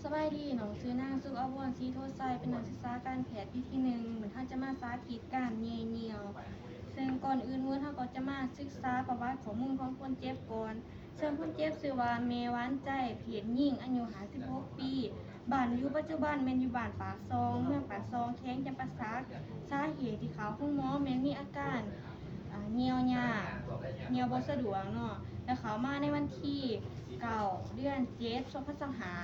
ສະບາຍດີ, ນ້ອງຊື່ນາງ ສຸກອາວອນ ສີໂທໄຊ, ເປັນນັກສຶກສາການແພດປີທີໜຶ່ງ. ມື້ນີ້ເຮົາຈະມາສາທິດການແຍ່ຍ່ຽວ. ເຊິ່ງກ່ອນອື່ນໝົດ ເຮົາກໍຈະມາສຶກສາປະຫວັດຂໍ້ມູນຂອງຄົນເຈັບກ່ອນ. ເຊິ່ງຄົນເຈັບຊື່ວ່າ ແມ່ຫວານໃຈ ເພດຍິງ, ອາຍຸຫ້າສິບຫົກປີ, ບ້ານຢູ່ປັດຈຸບັນແມ່ນຢູ່ບ້ານປາກຊ່ອງ, ເມືອງປາກຊ່ອງ, ແຂວງຈຳປາສັກ. ສາເຫດທີ່ເຂົ້າໂຮງໝໍແມ່ນມີອາການ ອ່າ ຍ່ຽວຍາກ, ຍ່ຽວບໍ່ສະດວກເນາະ ແລະ ເຂົ້າມາໃນວັນທີເກົ້າ ເດືອນເຈັດ ສອງພັນຊາວຫ້າ.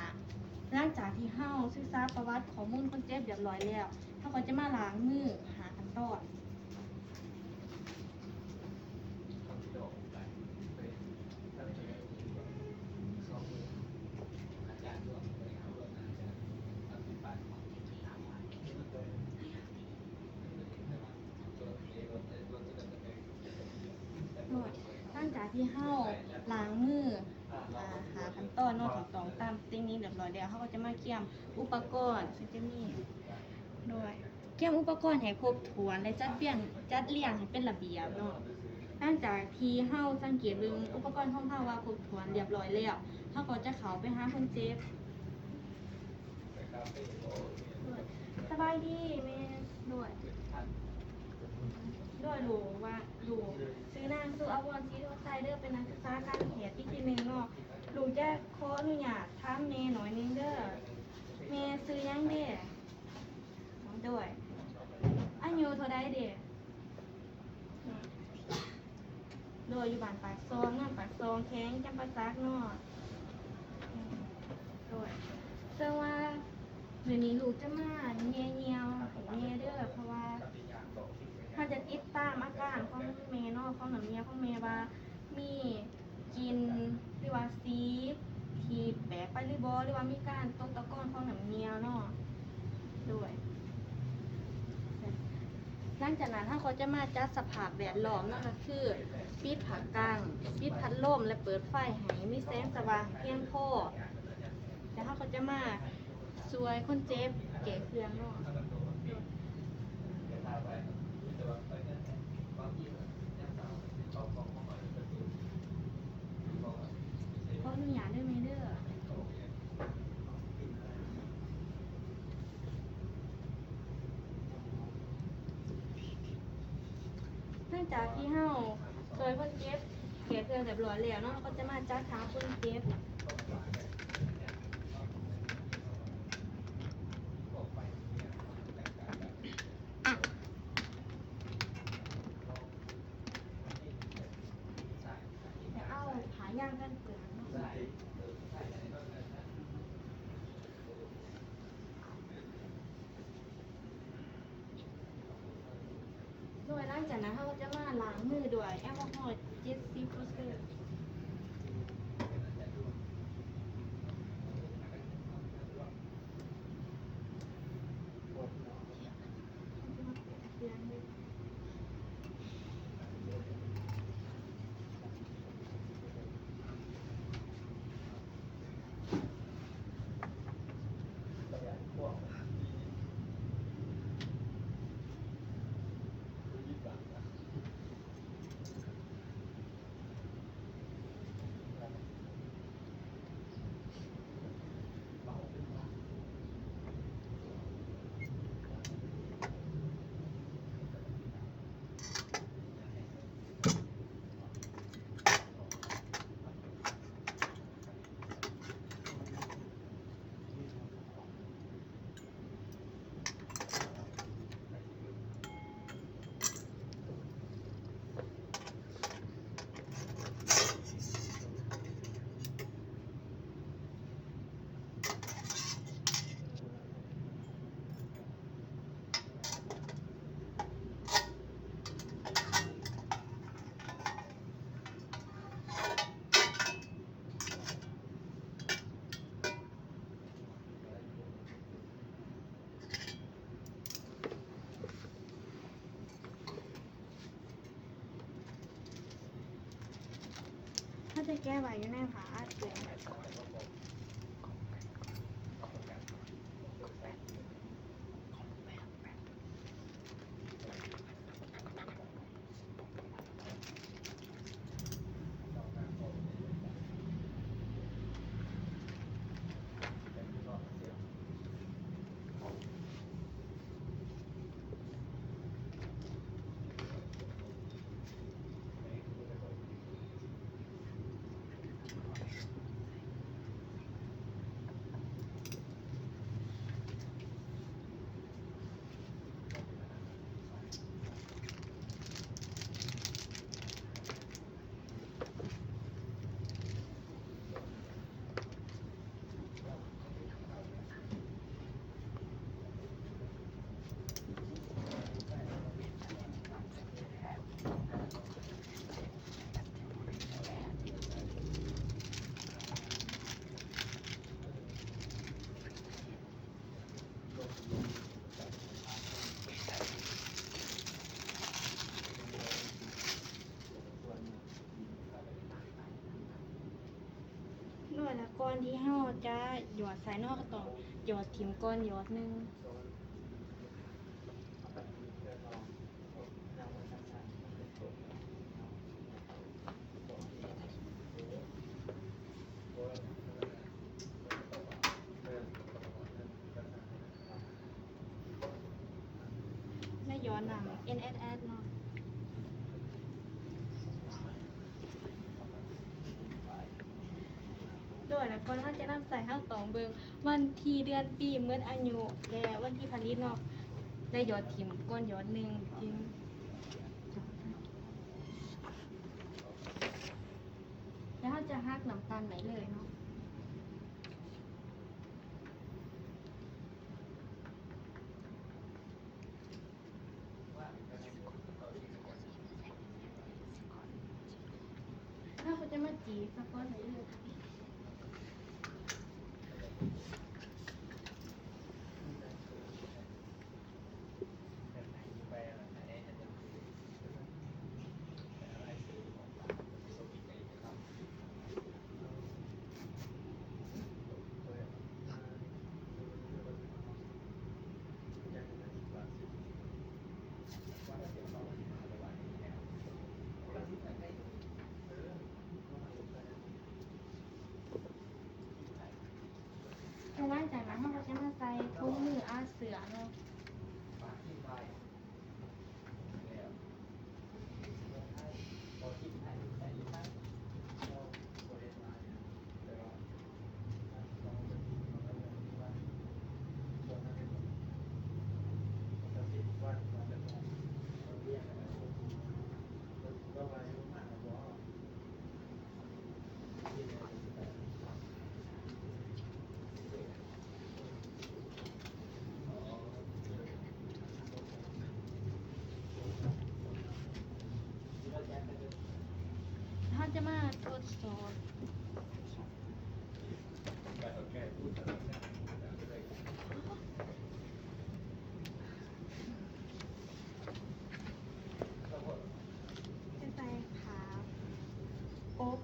ຫຼັງຈາກທີ່ເຮົາສຶກສາປະຫວັດຂໍ້ມູນຄົນເຈັບຮຽບຮ້ອຍແລ້ວ, ເຮົາກໍຈະມາລ້າງມື ຫ້າຂັ້ນຕອນ. ໂດຍ ຫຼັງຈາກທີ່ເຮົາລ້າງມື ອ່າ ຫ້າຂັ້ນຕອນເນາະ ຖືກຕ້ອງຕາມເຕັກນິກຮຽບຮ້ອຍແລ້ວ, ເຮົາກໍຈະມາກຽມອຸປະກອນ ເຊິ່ງຈະມີ ໂດຍ ກຽມອຸປະກອນໃຫ້ຄົບຖ້ວນ ແລະ ຈັດລຽງ ຈັດລຽງໃຫ້ເປັນລະບຽບເນາະ. ຫຼັງຈາກທີ່ເຮົາສັງເກດເບິ່ງອຸປະກອນຂອງເຮົາວ່າຄົບຖ້ວນຮຽບຮ້ອຍແລ້ວ, ເຮົາກໍຈະເຂົ້າໄປຫາຄົນເຈັບ. ສະບາຍດີແມ່. ໂດຍ ໂດຍ ລູກວ່າ ລູກຊື່ນາງ ສຸອາວອນ ສີໂທໄຊເດີ, ເປັນນັກສຶກສາການແພດປີທີໜຶ່ງເນາະ. ລູກຈະຂໍອະນຸຍາດຖາມແມ່ໜ້ອຍໜຶ່ງເດີ. ແມ່ຊື່ຫຍັງເດ? ໂດຍ ອາຍຸເທົ່າໃດເດ? ໂດຍ ຢູ່ບ້ານປາກຊ່ອງ, ເມືອງປາກຊ່ອງ, ແຂວງຈຳປາສັກເນາະ. ໂດຍ ເຊິ່ງວ່າມື້ນີ້ລູກຈະມາແຍ່ຍ່ຽວໃຫ້ແມ່ເດີ, ເພາະວ່າເຮົາຈະຕິດຕາມອາການຂອງແມ່ເນາະ, ຂອງນ້ຳຍ່ຽວຂອງແມ່ວ່າມີ ກິ່ນ ຫຼືວ່າສີທີ່ແປກໄປຫຼືບໍ່ ຫຼືວ່າມີການຕົກຕະກອນຂອງນ້ຳຍ່ຽວເນາະ. ໂດຍ ຫຼັງຈາກນັ້ນເຮົາກໍຈະມາຈັດສະພາບແວດລ້ອມເນາະ, ກໍຄືປິດຜ້າກັ້ງ, ປິດພັດລົມ ແລະ ເປີດໄຟໃຫ້ມີແສງສະຫວ່າງພຽງພໍ. ແລ້ວເຮົາກໍຈະມາ ຊ່ວຍຄົນເຈັບແກ້ເຄື່ອງເນາະ. ຂໍອະນຸຍາດເດີແມ່ເດີ. ຫຼັງຈາກທີ່ເຮົາຊ່ວຍຄົນເຈັບ ແກ້ເຄື່ອງຮຽບຮ້ອຍແລ້ວເນາະ, ເຮົາກໍຈະມາຈັດຖາງຄົນເຈັບ. ແລ້ວເອົາຜ້າຢາງກັນເປື້ອນເນາະ. ໂດຍ ຫຼັງຈາກນັ້ນເຮົາກໍຈະມາລ້າງມືດ້ວຍແອລກໍຮໍເຈັດສິບເປີເຊັນ. ເຮົາຈະແກະໄວ້ຢູ່ໃນຜ້າອັດແປະ. ກ່ອນທີ່ເຮົາຈະຫຍອດໃສ່ເນາະ ກໍຕ້ອງຫຍອດຖິ້ມກ່ອນຫຍອດໜຶ່ງ. ແລະ ຫຍອດນ້ຳ ເອັນເອສເອສ ເນາະ. ໂດຍ ແລ້ວກ່ອນເຮົາຈະນຳໃຊ້ ເຮົາຕ້ອງເບິ່ງວັນທີເດືອນປີໝົດອາຍຸ ແລະ ວັນທີຜະລິດເນາະ ແລະ ຫຍອດຖິ້ມກ່ອນຫຍອດໜຶ່ງ. ແລ້ວເຮົາຈະຫັກນ້ຳຕານໄດ້ເລີຍເນາະ. ເຮົາກໍຈະມາຈີ່ສາກ່ອນໄດ້ເລີຍ. ແລ້ວຫຼັງຈາກນັ້ນເຮົາກໍຈະມາໃສ່ຖົງມືອາເຊື້ອເນາະ. ເຮົາຈະມາທົດສອບ ຈະໃສ່ຜ້າປົກ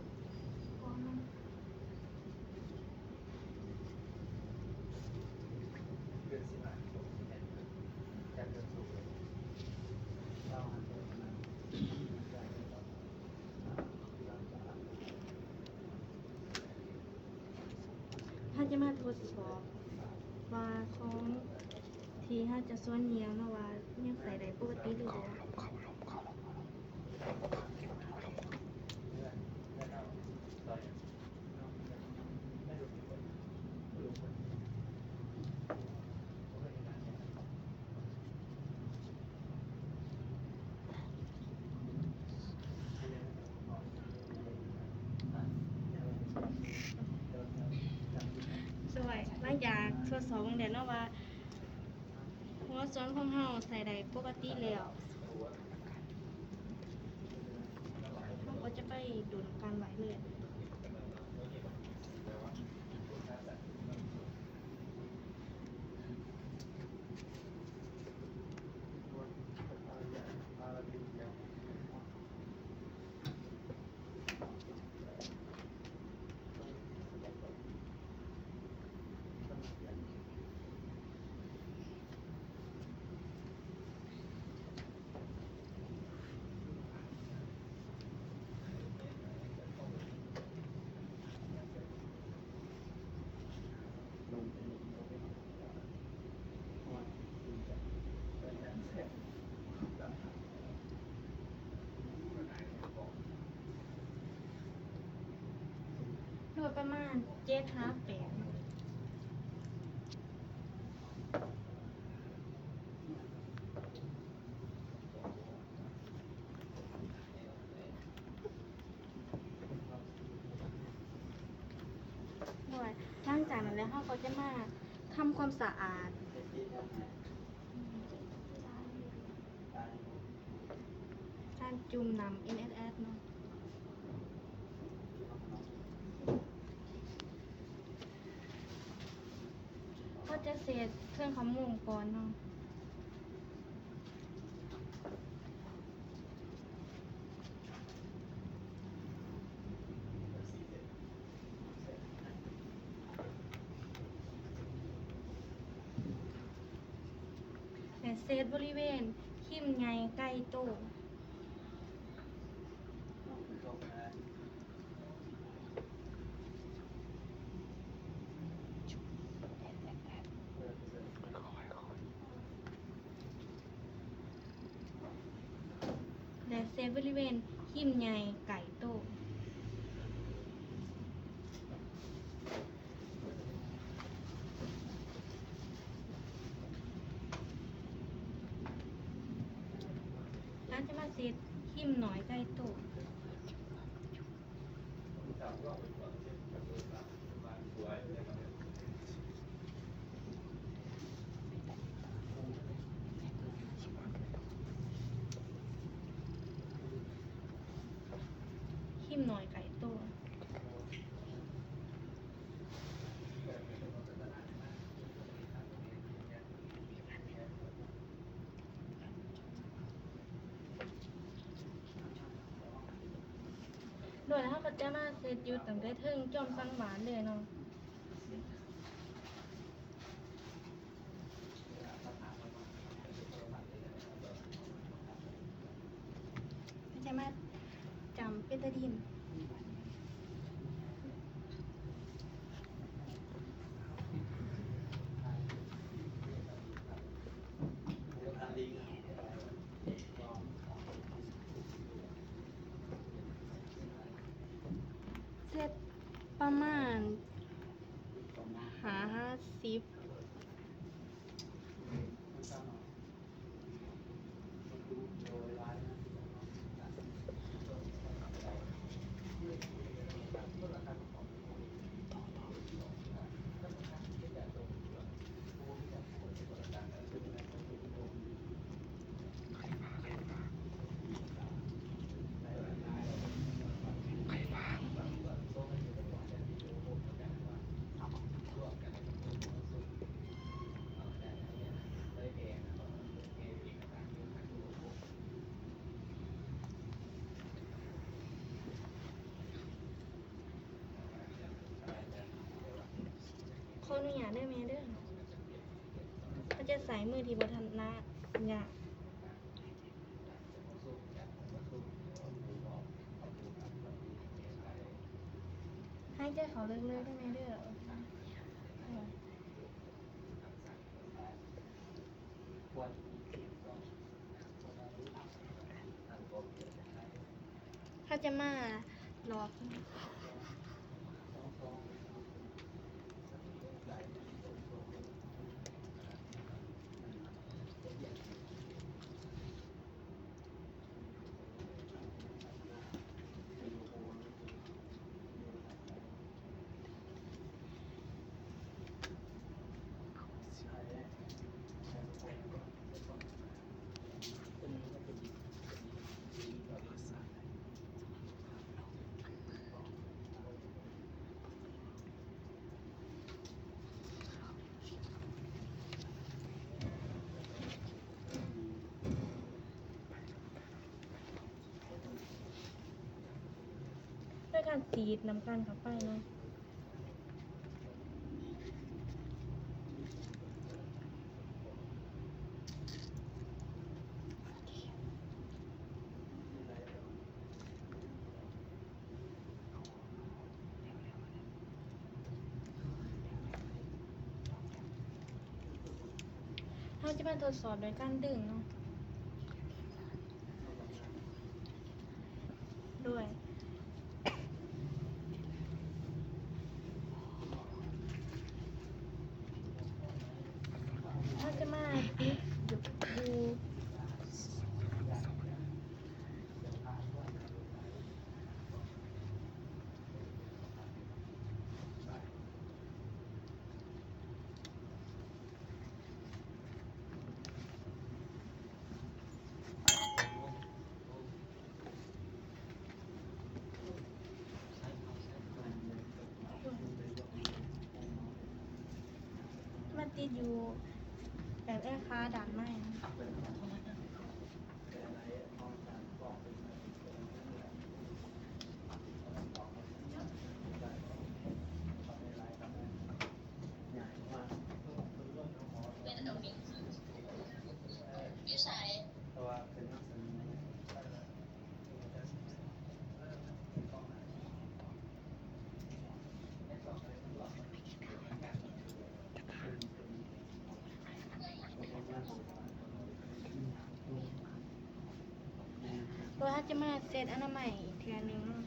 ເຮົາຈະມາທົດສອບວ່າຂອງທີ່ເຮົາຈະສວນຍ່ຽວເນາະ ວ່າຍັງໃຊ້ໄດ້ປົກກະຕິຫຼືບໍ່. ສວຍ ຫຼັງຈາກທົດສອບເບິ່ງແລ້ວເນາະວ່າ ຫົວສ່ວນຂອງເຮົາໃຊ້ໄດ້ປົກກະຕິແລ້ວ ເຮົາກໍຈະໄປດົນກັນໄວ້ເລີຍ. ນວດປະມານເຈັດຫາແປດ. ໂດຍ ຫຼັງຈາກນັ້ນແລ້ວ ເຮົາກໍຈະມາທຳຄວາມສະອາດ ການຈຸ່ມນ້ຳ ເອັນເອສເອສ ເນາະ. ເຮົາຈະເຊັດເຄື່ອງຂະໝົມກ່ອນເນາະ. ເຊັດບໍລິເວນຫິ້ມໃຫຍ່ໃກ້ໂຕະ. ແລະ ເຊັດບໍລິເວນຫິ້ມໃຫຍ່ໃກ້ໂຕະ. ຫຼັງຈາກນັ້ນເຊັດຫິ້ມນ້ອຍໃກ້ໂຕະ. ຫິ້ມນ້ອຍໃກ້ໂຕະ. ໂດຍ ເຮົາກໍຈະມາເຊັດຢູ່ຕັ້ງແຕ່ເທິງຈອມສັງວານເລີຍເນາະ. ຈະມາຈຳເປຕາດິນ. ເຊັດປະມານຫ້າຫ້າສິບ. ຂໍອະນຸຍາດເດີແມ່ເດີ ເຮົາຈະໃຊ້ມືທີ່ບໍ່ຖະໜັດ. ຫາຍໃຈເຂົ້າເລິກໆເດີແມ່ເດີ. ເຮົາຈະມາຫຼອກ. ໂດຍການສີດນ້ຳຕານເຂົ້າໄປເນາະ. ເຮົາຈະມາທົດສອບໂດຍການດຶງເນາະ. ໂດຍ ເຮົາຈະມາຕິດຢູ່. ມັນຕິດຢູ່ແບບແອຄາດ້ານໃນ. ເປັນອັນເອົາດິນຂຶ້ນ. ຈະມາເຊັດອະນາໄມອີກເທື່ອໜຶ່ງເນາະ.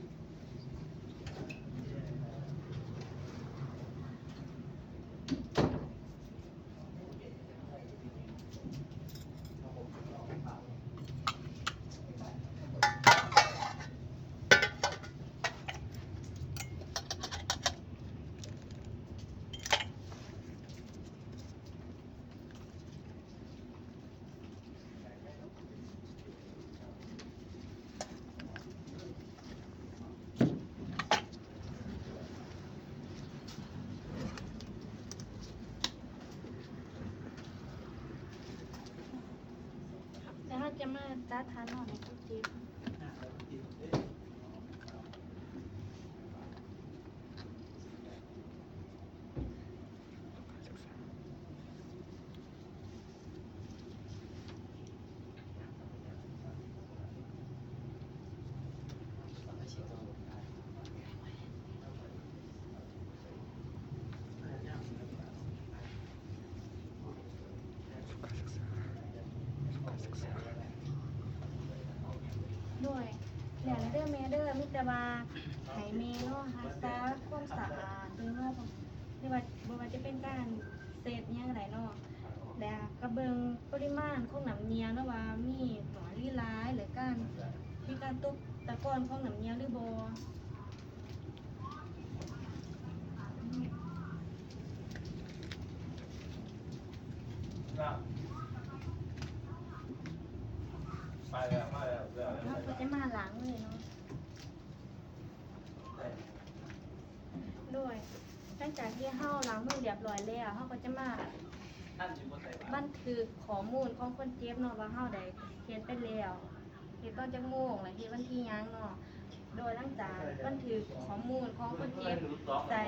ແລ້ວເຮົາຈະມາຈັດຖານອນໃຫ້ຄົນເຈັບ. ໂດຍ ແລ້ວເດີແມ່ເດີ ມີແຕ່ວ່າໃຫ້ແມ່ເນາະ ຮັກສາຄວາມສະອາດເດີເນາະ ຫຼືວ່າ ບໍ່ວ່າຈະເປັນການເຊັດຫຍັງກະໄດ້ເນາະ ແລ້ວກະເບິ່ງປະລິມານຂອງນ້ຳເຫຍື້ອເນາະ ວ່າມີໜ້ອຍຫຼືຫຼາຍ ແລະການ ມີການຕົກຕະກອນຂອງນ້ຳເຫຍື້ອຫຼືບໍ່. ມາແລ້ວ ມາແລ້ວ ມາແລ້ວ ເຮົາກະຈະມາລ້າງມືເນາະ. ໂດຍ ຫຼັງຈາກທີ່ເຮົາລ້າງມືລຽບຮ້ອຍແລ້ວ ເຮົາກະຈະມາບັນທຶກຂໍ້ມູນຂອງຄົນເຈັບເນາະ ວ່າເຮົາໄດ້ເຮັດໄປແລ້ວ ເຮັດຕອນຈັກໂມງ ແລະເຮັດວັນທີຫຍັງເນາະ. ໂດຍຫຼັງຈາກບັນທຶກຂໍ້ມູນຂອງຄົນເຈັບໃສ່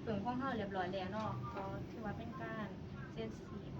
ປຶ້ມຂອງເຮົາລຽບຮ້ອຍແລ້ວເນາະ ກໍຖືວ່າເປັນການເສັດສິ້ນ